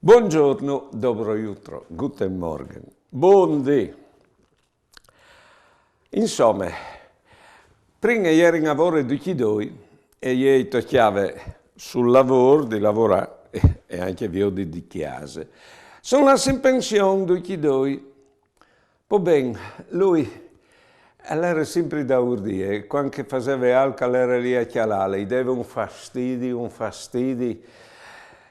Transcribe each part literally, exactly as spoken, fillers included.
Buongiorno, dobro jutro, guten Morgen, bundì. Insome, prin a jerin a vore ducj i doi e jê i tocjave sul lavôr di lavorâ e, e ancje viodi di cjase. Son lâts in pension ducj i doi. Po ben, lui al jere simpri daûr di jê, cuant che e faseve alc al jere li a cjalâle, i deve un fastidi, un fastidi.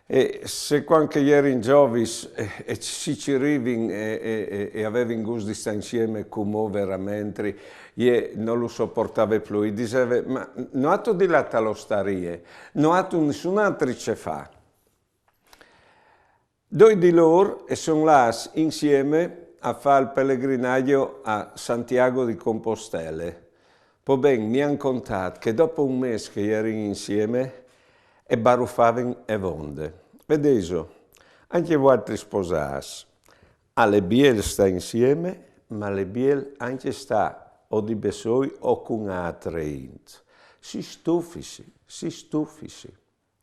E se cuant che a jerin zovins e, e si cirivin e, e, e, e a vevin gust di stâ insiemi, cumò veramentri jê no lu soportave plui, i diseve: "Ma no âtu di lâ te ostarie, no âtu nissun altri ce fâ?" Doi di lôr a son lâts insiemi a fâ il pelegrinaggio a Santiago di Compostele. Po ben, mi àn contât che dopo un mês che a jerin insiemi, a barufavin e vonde. Vedêso, ancje vualtris sposâts, al è biel stâ insiemi, ma al è biel ancje stâ o di bessôi o cun altre int. Si stufisi, si stufisi.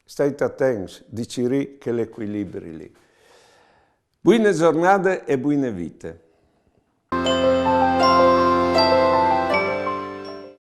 Stait atents di cirî chel ecuilibri li. Buine zornade e buine vite.